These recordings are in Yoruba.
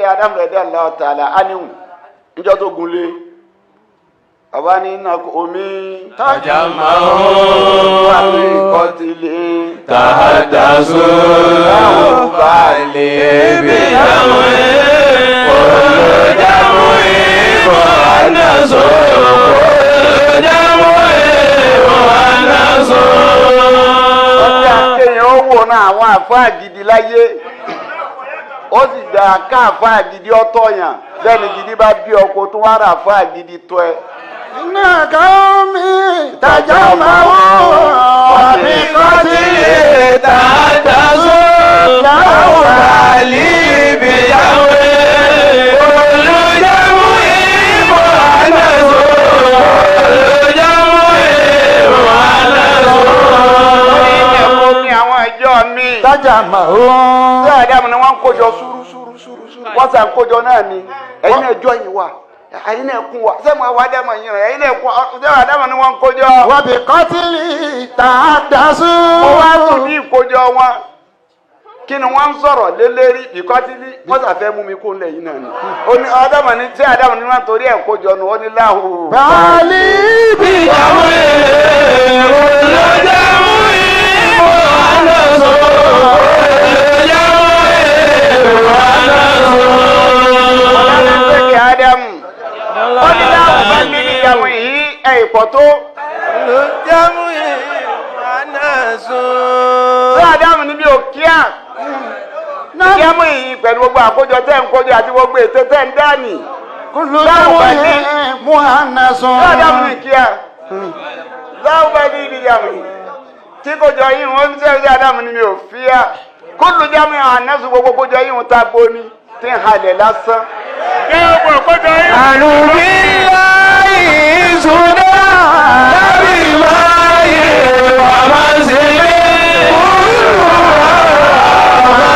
Adam rẹ̀ Allah ta'ala ánìhùn níjọ́ tó gunlé bàbá ní iná omi تجمعوا wà ní kọ́tìlé تحدثوا بجمع كل جمع مؤنث كل جمع مؤنث. Ọjà kéèyàn ó wò náà àwọn àfáà gidi láyé, ó sì gbà ká àfáà gidi ọtọ yàn bẹ́ẹ̀ni gidi bá bí ọkọ tó wá rà àfáà gidi tọ́ ẹ. إن قومي تجمعوا وبقتلي تحدثوا لي بجمع كل جمع مؤنث كل جمع مؤنث. Ẹ̀kọ́ mi àwọn ìjọ mi. تجمعوا Ṣé Ádámù ni wọ́n ń kójọ sùúrù sùúrù sùúrù sùúrù. Wọ́n sàn kójọ náà ni. Ẹ̀yin náà jọ yìí wà. Ẹ̀yin náà kún wa. Ṣé mo wá Ádámù yìí rẹ̀? Ẹ̀yin náà kún wa. Ṣé Ádámù ni wọ́n ń kójọ? وبقتلي تحدثوا Ó wá tún ní ìkójọ wọn. Kí ni wọ́n ń sọ̀rọ̀ lélẹ́rí? Ìkọ́tílí wọ́n sàfẹ́ mú mi kó lẹ̀ yìí náà ni. Ó ní Ádámù ni ṣé Ádámù ni wọ́n torí ẹ̀ kójọ nu? Ó ní láhù. بالي بجمع كل جمع مؤنث كل جمع مؤنث. Ṣé Ádámù? Ó ní láhù bá ní ìyàwó yìí ẹ̀ ìpọ̀ tó. جمع مؤنث. Ṣé Ádámù níbi òkíà? Kíámù yìí pẹ̀lú gbogbo àkójọ tẹ́ ń kójọ àti gbogbo ètò tẹ́ ń dání. كل جمع مؤنث. Ṣé Ádámù ní kíá? Láwùjọ bá ní ìdí yàmù yìí. Tí kójọ yìí wọ́n ń sẹ́yìn Ádámù ní mi ò fíà. Kúlù jámù ànásù gbogbo kójọ yìí ń ta bóni tí ń halẹ̀ lásán. بالله سدى بماء ومنزل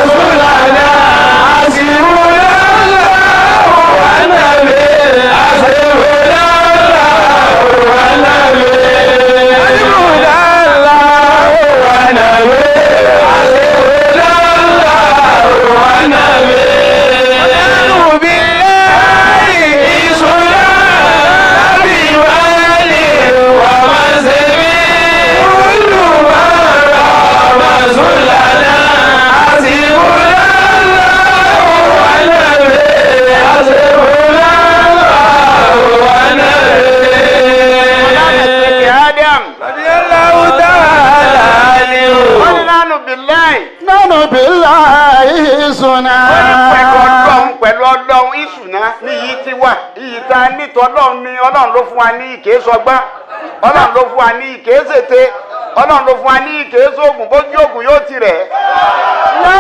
رسولنا حسبنا الله والنبي حسبنا الله والنبي حسبنا الله والنبي حسبنا الله والنبي بالله سدى بمال ومنزل كل ما رسولنا حسبنا الله والنبي حسبنا الله والنبي. Ṣé Ádámù? رضي الله تعالى عنه. Wọ́n ní lánàá bìláì. نحن بالله سنا. Wọ́n ní pẹ̀lú ọlọ́run pẹ̀lú ọlọ́run ìṣúná ní iyì ti wà iyì tá a nítọ́ ọlọ́run ni ọlọ́run ló fún wa ní ìké sọgbọ́n ọlọ́run ló fún wa ní ìké ṣètè ọlọ́run ló fún wa ní ìké sóògùn bójú ògùn yóò ti rẹ̀.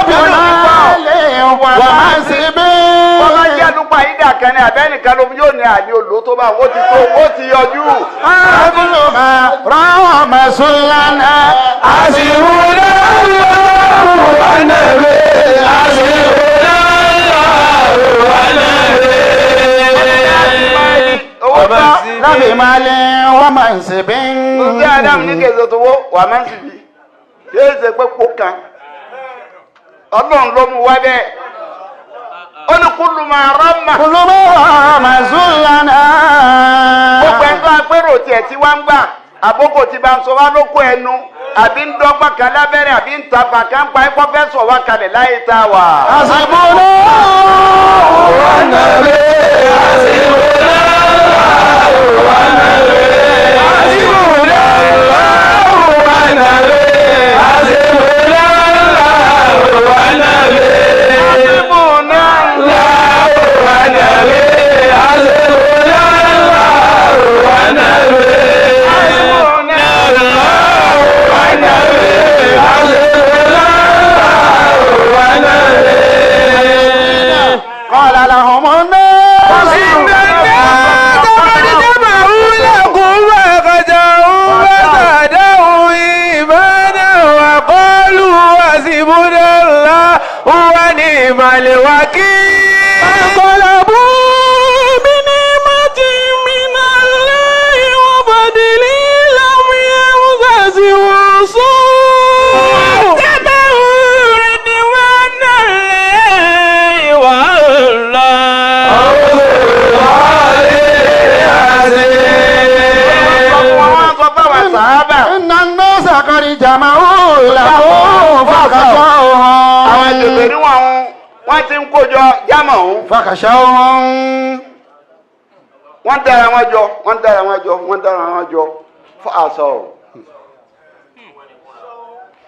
بمال ومنصب. Bọ́lá jẹ́ àdúgbò àyídà kan ní abẹ́nìkan ló yóò ní àlè olò tó bá wọ́n ti tó ó ti yọjú. كل ما رام سلنا. حسبنا الله والنبي حسبنا الله والنبي. Owó tán. لا بمال ومنصب. Ṣé Ádámù ní kèsè tó wó wà máa ń sì bí? Kìí ṣe pé kó kan. Ọlọ́run ló mú wá bẹ́ẹ̀. Ó ní kúlù máa rọ́mà. كل ما رام سلنا. Gbogbo ẹni tó agbérò tiẹ̀ tí wá ń gbà àbókò tí bá ń sọ wá lóko ẹnu àbí ń dọ́gba kan lábẹ́rẹ́ àbí ń tafa kan pa ẹ̀kọ́ fẹ́ sọ wá kalẹ̀ láyé tá a wà. حسبنا الله والنبي حسبنا الله والنبي حسبنا الله والنبي حسبنا الله والنبي Àbíbù náà. الله والنبي حسبنا الله والنبي Àbíbù náà. الله والنبي حسبنا الله والنبي. قال لهم الناس إن الناس قد جمعوا لكم فخشوهم فزادهم إيمانا وقالوا حسبنا الله ونعم الوكيل. فانقلبوا بنعمة من الله وفضل لم يمسسهم سوء واتبعوا رضوان الله والله Wọ́n ti ń kójọ jámọ̀ ọ̀hún. فخشوهم Wọ́n dára wọn jọ, wọ́n dára wọn jọ, wọ́n dára wọn jọ fún àṣọ.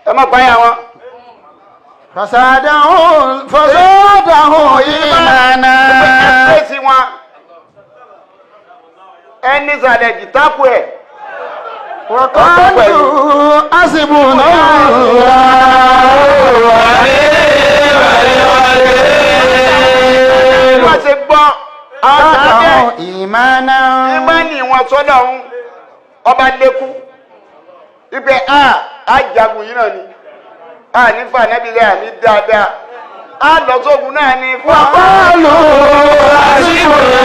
Ẹ má pààyà wọn. فزادهم فزادهم إيمانا Ẹ fèsì wọn. Ẹni sàlẹ̀ jìtákù ẹ̀. وقالوا حسبنا الله Wọ́n ṣe gbọ́ àwọn sàbẹ̀. زادهم إيمانا Ìmánì wọn sọ́dọ̀ ń ọba lékún. Ibẹ̀ a jagun yìí náà ni. A ní fún ànábìlẹ̀ àní dáadáa. A lọ sógun náà ni fún àwọn. وقالوا حسبنا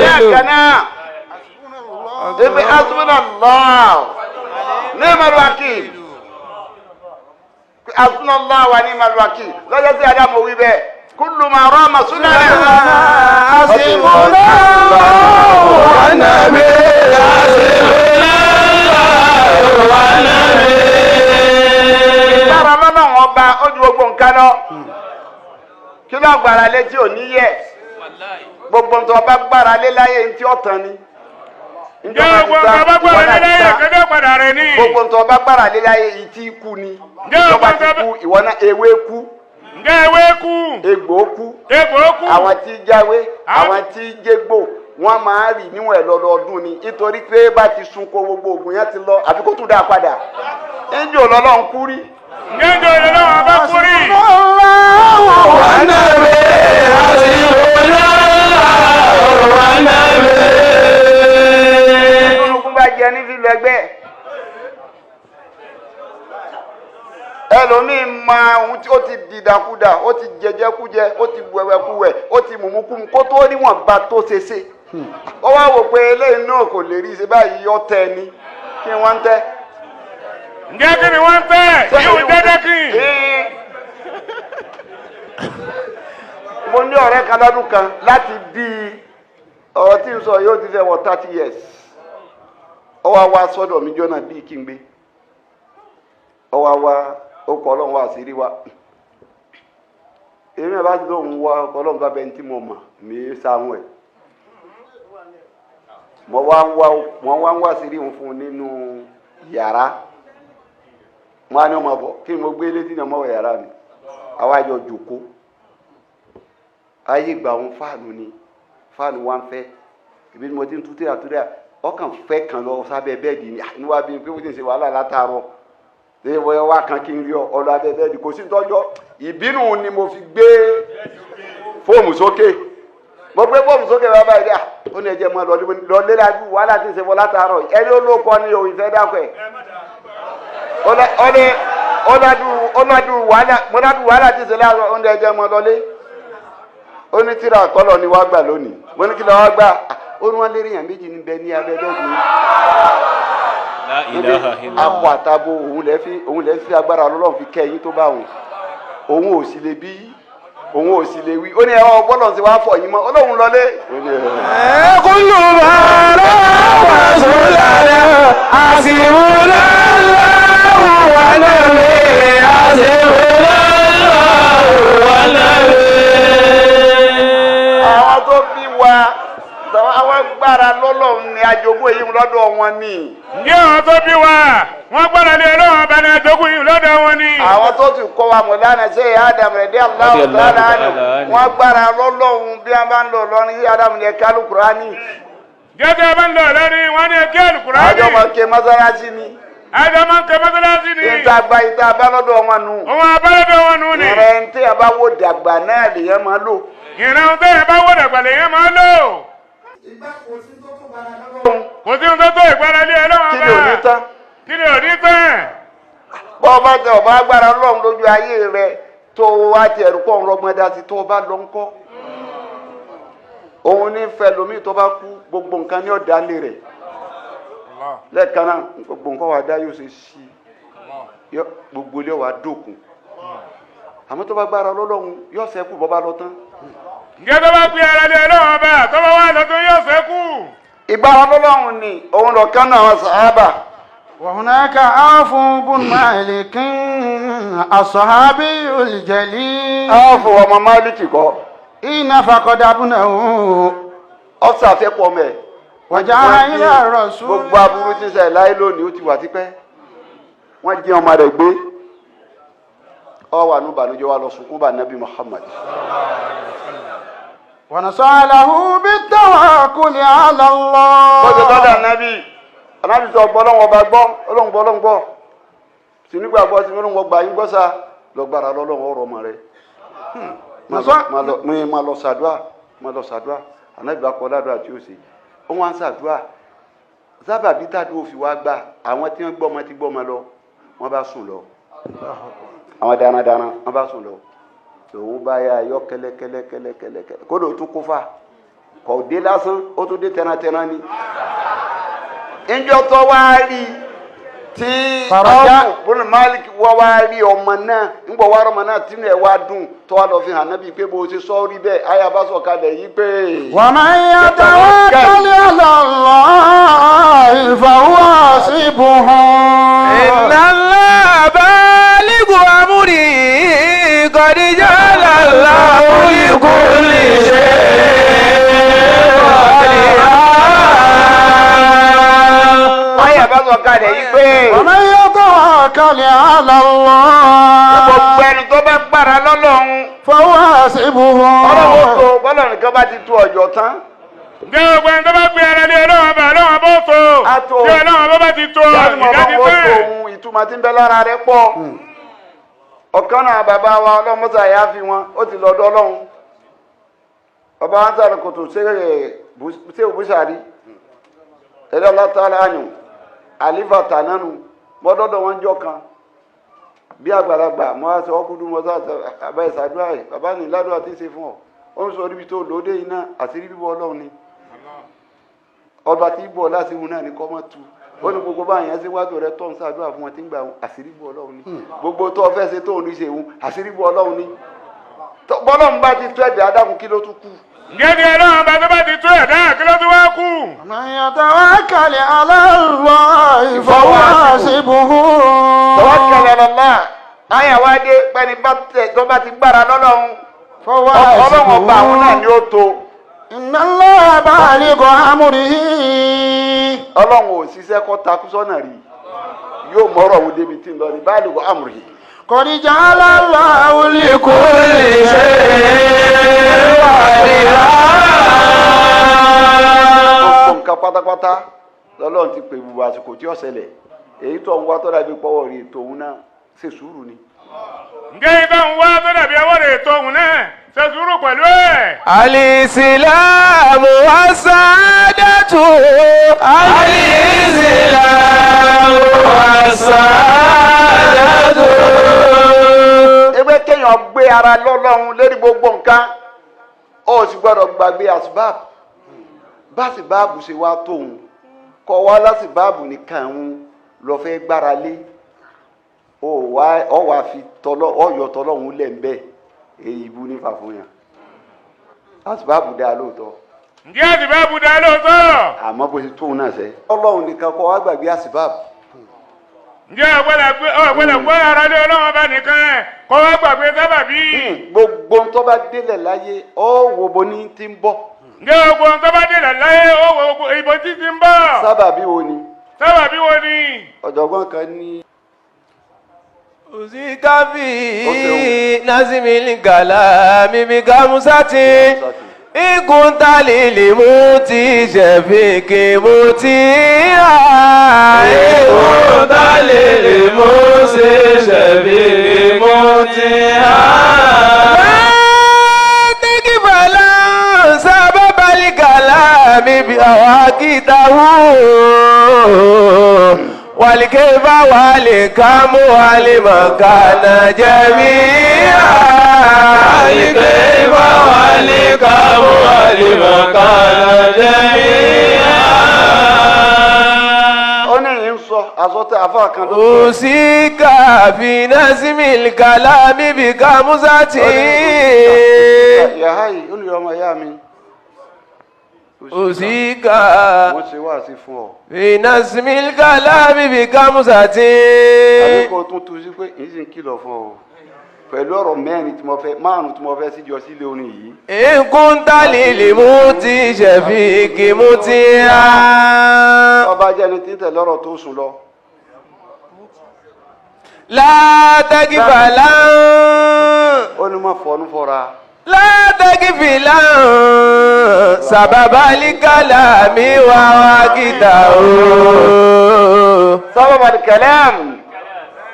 Lẹ́ẹ̀kan náà. Ibi asúnàlá ní Màlúwàkì. Asúnàlá wà ní Màlúwàkì. Lọ́jọ́ sí Ádámù wí bẹ́ẹ̀. Kúlù máa rọ́ màsúnà rẹ̀. حسبنا الله ونعم Lára lọ́nà wọn bá ó ju gbogbo nǹkan lọ. Kí ló gbára lé tí ò ní yẹ? Gbogbo nǹkan ọba gbára lé láyé ní tí ọ̀tàn ni. Ǹjẹ́ gbogbo nǹkan bá gbára lé láyé kẹ́kẹ́ padà rẹ̀ ní. Gbogbo nǹkan ọba gbára lé láyé ìtí kú ni. Ǹjẹ́ Ìjọba gbogbo ti nǹkan kú ìwọ náà ewé kú, Ǹjẹ́ ewé kú? egbò kú. Egbò kú. Àwọn tí jáwé, àwọn tí jégbò, wọ́n máa rì níwọ̀n ẹ̀ lọ́dọọdún ni. Nítorí pé bá ti sunko gbogbo ògùn yẹn ti lọ, àfi kó tún dá a padà. Ńjò lọ́lọ́run kú rí. Ǹjẹ́ ìjọ ìlọ́wọ́ bá kú rí? Olùkún bá jẹ ní fílù ẹgbẹ́. Ẹlòmíín máa ohun tí ó ti dìdàkudà, ó ti jẹjẹkújẹ, ó ti wẹ̀wẹ̀kúwẹ̀, ó ti mùmúkúmu kó tó níwọ̀n ba tó ṣe ṣe. Ó wá wò pé eléyìí náà kò lè rí ṣe báyìí ọ̀tẹ̀ ni kí wọ́n ń tẹ́. Ǹjẹ́ kí ni wọ́n ń tẹ́? Yóò dẹ́dẹ́ kí. Mo ní ọ̀rẹ́ kan lọ́dún kan láti bí ọ̀rọ̀ tí ń sọ yóò ti fẹ́ wọ 30 years. Ó wá wá sọ́dọ̀ mi jọ́nà bíi kí n gbé. Ó wá wá ó kọ́ ọlọ́run wá àṣírí wa. Èmi àbá ti lóun wá ọkọ̀ ọlọ́run bá bẹni tí mo mọ̀ mí sáwọn ẹ̀. Mo wá ń wá mo wá ń wá àṣírí òun fún un nínú yàrá. Mo á ní ọmọ bọ̀ kí ni mo gbé létí ní ọmọ wọ yàrá mi. Àwa jọ jòkó. Ayé ìgbà òun fáànù ni fáànù wa ń fẹ́ ibi ni mo ti ń tú tíra túra ọkàn fẹ́ kan lọ sábẹ́ bẹ́ẹ̀dì ni ní wàá bí pé ó ti ń ṣe wàhálà látàárọ̀ ṣé wọ́n wá kan kí n rí ọ ọlọ abẹ́ bẹ́ẹ̀dì kò sí tọ́jọ́ ìbínú ni mo fi gbé fóòmù sókè mo gbé fóòmù sókè bàbá yìí dà ó ní ẹjẹ mọ lọ lé lájú wàhálà ti ń ṣe fọ látàárọ̀ ẹni ó ló kọ ní òun ìfẹ́ dákọ̀ ẹ̀ ọlọ́dún wàhálà mọ́ládùn wàhálà ti ṣe láàárọ̀ ó ní ẹjẹ mọ lọlé ó ní tíra àkọlọ ni wàá gbà lónìí mo ní kí lọ wàá gbà ó ní wọn lérí yàn méjì níbẹ̀ ní abẹ́ bẹ́ẹ̀ ni La ilaha illallah. akọ àtabo òun lẹ fi agbára Ọlọ́run fi kẹ́ ẹ̀yin tó bá òun òun ò sì lè bí òun ò sì lè wí ó ní ẹwà ọgbọ́dọ̀ sí wàá fọ yín mọ́ Ọlọ́run lọlé. Ó ní ẹ. كل ما روى رسولنا حسبنا الله ونعم حسبنا الله ونعم Àwọn tó bí wa àwọn agbára lọ́lọ́run ni ajogún èyí lọ́dọ̀ wọn ni. Ǹjẹ́ àwọn tó bí wa wọ́n gbọ́dọ̀ lé Ọlọ́run ọba ní àjogún yìí lọ́dọ̀ wọn ni. Àwọn tó ti kọ́ wa mọ̀lánà ṣe Adam rẹ̀ dé Allahu Radiyallahu ta'ala ta'ala anhu anhu. wọ́n gbára lọ́lọ́run bí wọ́n bá ń lọ lọ́rin sí Adam ní ẹ̀ka Al-Qur'ani. Jẹ́ tí a bá ń lọ lórí wọn ní ẹgbẹ́ Àlùkùránì. Àjọ máa ké mọ́sálásí ni. Àjọ máa ń ké mọ́sálásí ni. Ìta gba ìta bá lọ́dọ̀ wọn nù. Òun abálọ́dọ̀ wọn nù ni. Ìrẹ̀ ń tẹ́ ẹ bá wò dàgbà náà lèyàn máa lò. Ìran tẹ́ ẹ bá wò dàgbà lèyàn máa lò. Kò sí ohun tó tó ìgbáralé Ọlọ́run Kí ọba. ni ò ní tán? Kí ni ò ní tán? Bọ́ ọba tẹ ọba agbára Ọlọ́run lójú ayé rẹ tó o wá ti ẹ̀rù kọ́ ọ̀rọ̀ dá sí tó o bá lọ ń kọ́. Òun ní fẹ́ lomi tó bá kú gbogbo nǹkan ní ọ̀dà lé rẹ̀. Lẹ́ẹ̀kan náà gbogbo nǹkan wà dá yóò ṣe sí i gbogbo ilé wa dókun. Àmọ́ tó bá gbára Ọlọ́run yóò ṣẹ́kù bọ́ bá lọ tán. Ǹjẹ́ tó bá gbé ara lé Ọlọ́run ọba tó bá wà lọ́tún yóò ṣẹ́kù. Ìgbára Ọlọ́run ni òun lọ̀kan náà àwọn sàhábà وهناك عوف بن مالك الصحابي الجليل. Áàfù ọmọ Máàlìkì kọ́. حين فقد ابنه Ọ̀sà àfẹ́kọ̀ọ́ mẹ́. وجاء إلى الرسول. Gbogbo aburú tí ń ṣẹlẹ̀ láyé lónìí, ó ti wà tipẹ́. Wọ́n jí ọmọ rẹ̀ gbé. Ọ wà ní ìbànújẹ́, wa lọ sunkún bá Nabi Muhammad. ونصح له بالتوكل على الله. Bọ́sẹ̀ tọ́jà Nabi, Anabi sọ gbọ́ lọ́wọ́ ọba gbọ́, ọlọ́run gbọ́, ọlọ́run gbọ́. Sinúgbàgbọ́ sí ọlọ́run gbọ́ yín gbọ́ sá lọ́gbàrá lọ́lọ́run ọ̀rọ̀ ọmọ rẹ̀. Máa lọ sàdúà, máa lọ sàdúà. Anabi bá kọ́ ládùá tí ó ṣe, ó wá ń sàdúà. Sábàbí tàdúrà fi wá gbà, àwọn tí wọ́n gbọ́ ọmọ ti gbọ́ ọmọ lọ, wọ́n bá sùn lọ. Àwọn darandaran, wọ́n bá sùn lọ. Tòun bá yà yọ kẹlẹkẹlẹkẹlẹkẹlẹ, kódò ó tún kó fà kò dé lásán, ó tún dé tẹnatẹna ni. Njọ tó wá rí tí Faraja. Áwùfù bùnú Malik wá wá rí ọmọ náà, ńgbọ wá rọmọ náà tínú ẹ wá dùn, tó wá lọ fi hàn nábì pé bó o ṣe sọ rí bẹ́ẹ̀, àyà bá sọ kalẹ̀ yìí pé. ومن يتوكل على الله فهو حسبه. إن الله بالغ أمره قد جعل الله لكل شيء قدرا. Àyà bá sọ kalẹ̀ yìí pé. ومن يتوكل على Gbogbo الله ẹni tó bá gbára lọ́lọ́run, فهو حسبه. Ọlọ́run tó bọ́lá nìkan bá ti tu ọjọ́ tán. Ǹjẹ́ gbogbo ẹni tó bá gbé ara lé Ọlọ́run ọba, Ọlọ́run bó tó. Á tó. Tí Ọlọ́run bá bá ti tó, Jáde ìdá ti mọ̀ tán. ọlọ́run ó tó ohun ìtumọ̀ tí ń bẹ lára rẹ̀ pọ̀. Ọ̀kan náà bàbá wa, ọlọ́mọ́sà yá fi wọn, ó ti lọ́dọ̀ Ọlọ́run. Bàbá wa ń sàrò kòtò ṣé òbúṣàrí ẹ̀rọ látara àyùn àlífà tànánu mọ́dọ́dọ̀ wọn jọ kan bí àgbàlagbà mọ́ àṣọ ọkùnrin mọ́ àbá ìsàdúrà rẹ̀. Bàbá ní ládùúgbà tí ń ṣe fún ọ, ó ń sọ níbi tó lóde iná àṣírí bíbọ Ọlọ́run ni ọba tí bọ̀ láti hun náà ní kọ́ mọ́ tu. Ó ní gbogbo báyìí yẹn síwájú rẹ tó ń ṣàdúrà fún wọn tí ń gbà wọn, àṣírí bọ̀ Ọlọ́run ni. Gbogbo tó o fẹ́ ṣe tó ń rí ṣe òun, àṣírí bọ̀ Ọlọ́run ni. Bọ́lọ́run bá ti tó ẹ̀dẹ̀ adágún, kí ló tún kù? Ǹjẹ́ ní Ọlọ́run ọba tó bá ti tó ẹ̀dá, kí ló tún wá kù? ومن يتوكل على الله فهو حسبه. Tawakkal ala Allah. Àyà wá dé pẹ́ni bá tẹ̀ tó bá ti gbára lọ́lọ́run, فهو Ọlọ́run ọba àwọn náà ni حسبه. ó tó. إن الله بالغ أمره. Ọlọ́run ò ṣiṣẹ́ kọ́ takú sọ́nà rí, yóò mọ̀rọ̀ òun débi tí ń lọ ní báyìí wọ́n àmúrí. قد جعل الله لكل شيء قدرا. Gbogbo nǹkan pátápátá lọ́lọ́run ti pè gbogbo àsìkò tí ó ṣẹlẹ̀. Èyí tó ń wá tó dàbí pọ́wọ́ rí ètò òun náà, ṣe sùúrù ni. Ǹjẹ́ ìtọ́ ń wá tó dàbí ọwọ́ rẹ̀ tó òun náà, ṣe sùúrù pẹ̀lú ẹ̀. الإسلام والسعادة، الإسلام والسعادة. Ewé kéèyàn gbé ara lọ́lọ́run lérí gbogbo nǹkan, ó sì gbọ́dọ̀ gbàgbé àsìbáàbù. Báṣìbáàbù ṣe wá tóun kọ wá lásìbáàbù nìkan òun lọ fẹ́ gbára lé, ó wá ọ wá fi tọlọ ọyọ tọlọ́hún lẹ̀ ń bẹ́ẹ̀, èyí ibú nífà fún yàn. Àsìbáàbù dáa lóòótọ́. Ǹjẹ́ àsìbáàbù dá lóòótọ́? Àmọ́ bó ṣe tóun náà sẹ́, Ọlọ́run nìkan kọ́ wá gbàgbé àsìbáàbù. Ǹjẹ́ ọ̀gbọ́dọ̀ gbé ara lé Ọlọ́run ọba nìkan kó wá gbàgbé sábàbí? Gbogbo ń tó bá délẹ̀ láyé, ó wo bo ní ti ń bọ̀. Ǹjẹ́ gbogbo ohun tó bá délẹ̀ láyé, ó wo gbogbo ìbò títí ń bọ̀. Sábàbí wo ni? Sábàbí wo ni? Ọ̀jọ̀gbọ́n kan ní أوصيك في نظم الكلام بخمسة إن كنت للموت شفيك مطيعا، إن كنت للموت شفيك مطيعا، لا تقبل سبب الكلام بأواقيته والكيف والكم والمكان جميعا، الكيف والكم والمكان جميعا. Ó ní yìí ń sọ àsọtẹ àfa kan ló sọ. أوصيك في نظم الكلام بخمسة. Yàhá yìí, ó ní ọmọ ìyá mi, أوصيك Mo ṣe wáàsí fún ọ. في نظم الكلام بخمسة. Àbí kó o tún tu sí pé èyí sì ń kìlọ̀ fún ọ pẹ̀lú ọ̀rọ̀ mẹ́rin tí mo fẹ́, márùn tí mo fẹ́ síjọ sílé orin yìí. إن كنت للموت شفيك مطيعا. Ọba jẹ́ ẹni tí ń tẹ̀lé ọ̀rọ̀ tó sùn lọ. لا تغفلا. Ó ní má fọnú fọra. لا تغفلا سبب الكلام ووقته. Sábàbà kẹlẹ́m,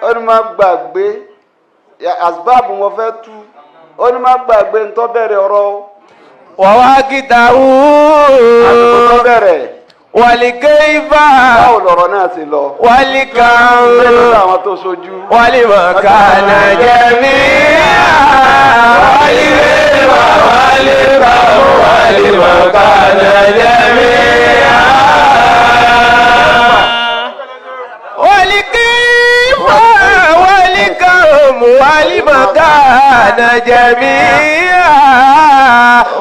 ó ní má gbàgbé asbáàbù wọn fẹ́ tú, ó ní má gbàgbé ntọ́ bẹ̀rẹ̀ ọ̀rọ̀ o. ووقته. Àsìkò tó bẹ̀rẹ̀. ولكيف. Báwo lọ̀rọ̀ náà ṣe lọ? ولكم. Mélòó làwọn tó sojú? ولمكان جميعا. ولكيف ولكم ولمكان جميعا. ولكيف ولكم ولمكان جميعا.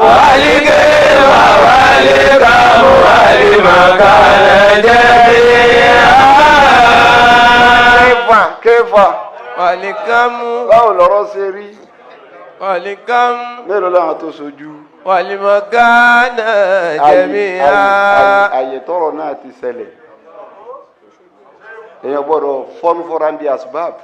ولكيف ولكم ولمكان جميعا. Kéfà kéfà. ولكم. Báwo lọ̀rọ̀ ṣe rí? ولكم. Mélòó làwọn tó sojú? ولمكان جميعا. Àyè tọrọ náà ti ṣẹlẹ̀, èèyàn gbọ́dọ̀ fọ́nú fọ́ra ń bí asbab.